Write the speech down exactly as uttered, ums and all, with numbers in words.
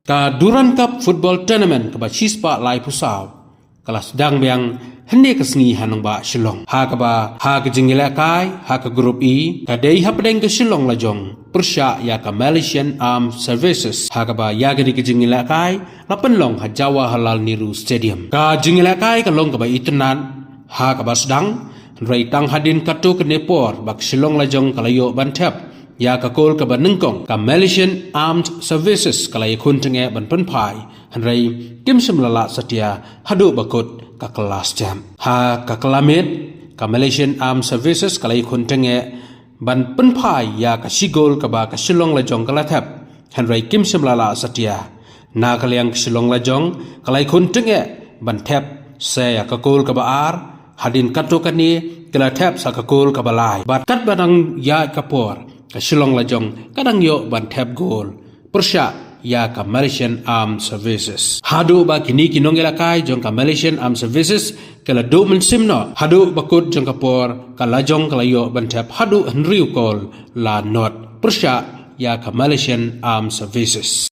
Ka Durand Cup Football Tournament kaba shispah laiphew saw ka la sdang biang hynne ka sngi ha nongbah Shillong. Ha kaba ha ka jingïalehkai ha ka Group E ka dei hapdeng ka Shillong Lajong pyrshah ïa ka Malaysian Armed Services, ha kaba ïa kane ka jingïalehkai la pynlong ha Jawaharlal Nehru Stadium. Ka jingïalehkai ka long kaba itynnad ha kaba sdang, hynrei tang hadien katto katne por ba ka Shillong Lajong ka la ïoh ban thep ïa ka kol kaba nyngkong, ka Malaysian Armed Services ka la ïakhun tyngeh ban pynphai, hynrei kim shym la lah satia haduh ba kut ka kylla step. Ha ka kylla miet, ka Malaysian Armed Services ka la ïakhun tyngeh ban pynphai ïa ka shi gol kaba ka Shillong Lajong ka la thep, hynrei kim shym la lah satia. Na ka liang ka Shillong Lajong ka la ïakhun tyngeh ban thep sa ïa ka kol kaba ar, hadien katto katne ki la thep sa ka kol kaba lai. Bad katba dang ïaid ka por, ka Shillong Lajong ka dang ïoh ban thep gol pyrshah ïa ka Malaysian Armed Services. Haduh ba kine ki nongïalehkai jong ka Malaysian Armed Services ki la duh mynsiem noh, haduh ba kut jong ka por ka Lajong ka la ïoh ban thep haduh hynriew kol la not pyrshah ïa ka Malaysian Armed Services.